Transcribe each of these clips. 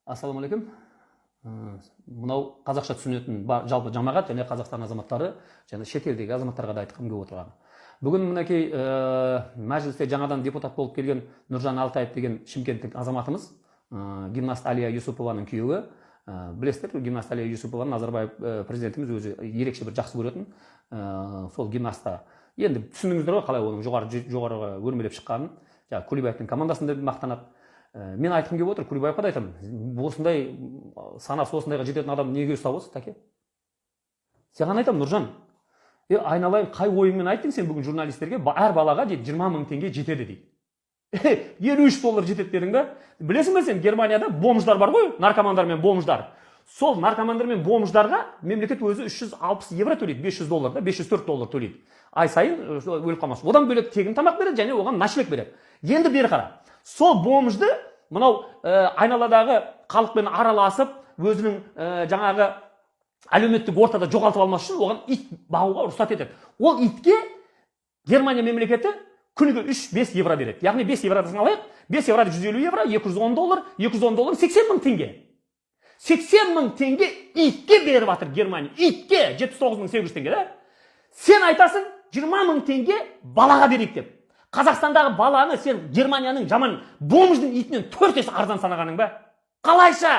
Ассалаумағалейкум. Мынау қазақша түсінетін жалпы жамағат және Қазақстан азаматтары және шетелдегі азаматтарға да айтқым келіп отырғаны. Бүгін, мінекей, мәжілісте жаңадан депутат болып келген Нұржан Алтаев деген шымкенттік азаматымыз, гимнаст Алия Юсупованың күйеуі, білесіздер, гимнаст Алия Юсупованы Назарбаев, президентіміз өзі ерекше бір жақсы көретін. Сол гимнастта енді түсіндіңіздер ғой, қалай оның жоғарыға өрмелеп шыққанын. Жаңағы Кулибаевтың командасында мақтанады. Мен айтқым келіп отыр, Кулибаевқа да айтамын: осындай санасы осындайға жететін адам неге ұстап отырсыз, тәке? Саған айтамын, Нұржан, е, айналайын, қай ойыңмен айттың сен бүгін журналистерге, әр балаға дейді 20 000 теңге жетеді дейді, 53 доллар жетеді дедің ба? Білесің бе сен, Германияда бомждар бар ғой, наркомандар мен бомждар. Сол наркомандар мен бомждарға мемлекет өзі 360 евро төлейді, 500 доллар да, 504 доллар төлейді ай сайын, өліп қалмас. Одан бөлек тегін тамақ береді және оған ночлег береді. Енді бері қара, сол бомжды мынау айналадағы халықпен араласып, өзінің жаңағы әлеуметтік ортада жоғалтып алмас үшін оған ит бағуға рұқсат етеді. Ол итке Германия мемлекеті күніге 3-5 евро береді. Яғни 5 евродан алайық, 5 евро 150 евро, 210 доллар, 210 доллар 80 мың теңге. 80 мың теңге итке беріп жатыр Германия, итке 79 800 теңге да. Сен айтасың, 20 мың теңге балаға берейік деп. Қазақстандағы баланы сен Германияның жаман бомждың итінен төрт есе арзан санағаның ба? Қалайша?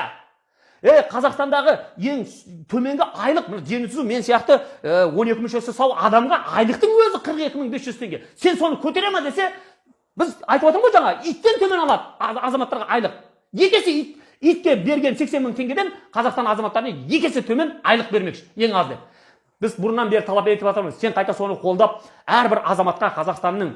Е, Қазақстандағы ең төменгі айлық, мына дені түзу, мен сияқты 12 мүшесі сау адамға айлықтың өзі 42 500 теңге. Сен соны көтере ма десе, біз айтып отырмын ғой жаңа, иттен төмен алады азаматтарға айлық. Екі есе итке берген 80 мың теңгеден Қазақстан азаматтарына екі есе төмен айлық бермекші ең аз деп. Біз бұрыннан бері талап етіп жатырмыз. Сен қайта соны қолдап, әрбір азаматқа Қазақстанның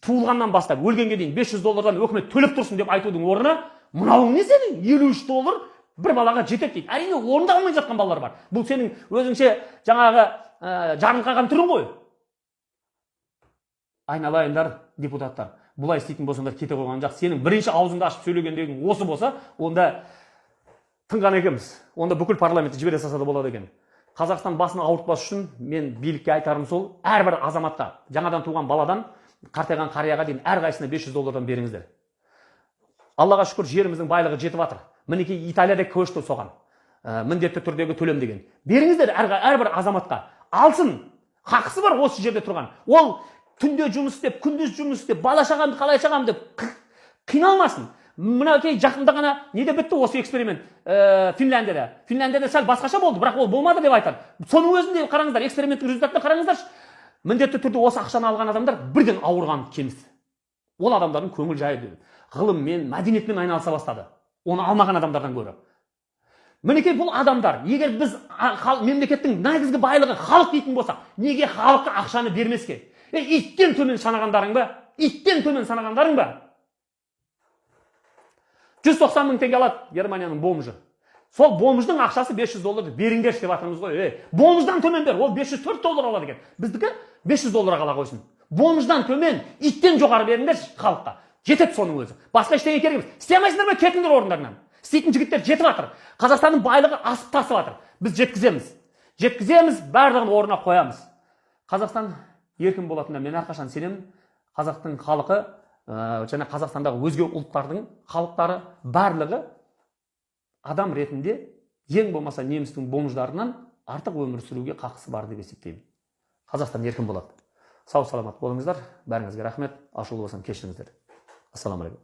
туылғаннан бастап өлгенге дейін 500 доллардан өкімет төлеп тұрсын деп айтудың орнына, мынауың не сенің, 53 доллар бір балаға жетеді дейді. Әрине, орындалмай жатқан балалар бар. Бұл сенің өзіңше жаңағы жарылқаған түрің ғой. Айналайындар депутаттар, бұлай істейтін болсаңдар, кете қойған жақсы. Сенің бірінші аузыңды ашып сөйлегендегің осы болса, онда тынған екенбіз. Онда бүкіл парламентті жібере салса да болады екен. Қазақстан басын ауыртпас үшін мен билікке айтарым сол: әрбір азаматқа, жаңадан туған баладан қартайған қарияға дейін, әрқайсысына 500 доллардан беріңіздер. Аллаға шүкір, жеріміздің байлығы жетіп жатыр. Мінекей, Италияда көшті соған. Міндетті түрдегі төлем деген беріңіздер әрбір азаматқа, алсын, хақысы бар осы жерде тұрған. Ол түнде жұмыс істеп, күндіз жұмыс істеп, бала шағамды қалай шағамын деп қиналмасын. Мінекей, жақында ғана неде бітті осы эксперимент, Финляндияда. Финляндияда сәл басқаша болды, бірақ ол болмады деп айтады. Соның өзінде қараңыздар, эксперименттің результатына қараңыздаршы. Міндетті түрде осы ақшаны алған адамдар бірден ауырған кемісті. Ол адамдардың көңіл жайы ғылыммен, мәдениетпен айналыса бастады оны алмаған адамдардан гөрі. Мінекей, бұл адамдар, егер біз мемлекеттің негізгі байлығы халық дейтін болсақ, неге халыққа ақшаны бермеске? Е, иттен төмен санағандарың ба? Иттен төмен санағандарың ба? 190 мың теңге алады Германияның бомжы. Сол бомждың ақшасы 500 долларды беріңдерші деп жатырмыз ғой. Е, бомждан төмен бер, ол 504 доллар алады екен, біздікі 500 долларға ала қойсын. Бомждан төмен, иттен жоғары беріңдерші халыққа, жетеді соның өзі, басқа ештеңе керек емес. Істей алмайсыңдар ма, кетіңдер орындарынан. Істейтін жігіттер жетіп жатыр. Қазақстанның байлығы асып тасып жатыр. Біз жеткіземіз, жеткіземіз, барлығын орнына қоямыз. Қазақстан еркін болатынына мен әрқашан сенемін. Қазақтың халқы және Қазақстандағы өзге ұлттардың халықтары барлығы адам ретінде ең болмаса немістің бомждарынан артық өмір сүруге қақысы бар деп есептеймін. Қазақстан еркін болады. Сау саламат болыңыздар, бәріңізге рахмет. Ашулы болсам, кешіріңіздер. Ассалаумағалейкум.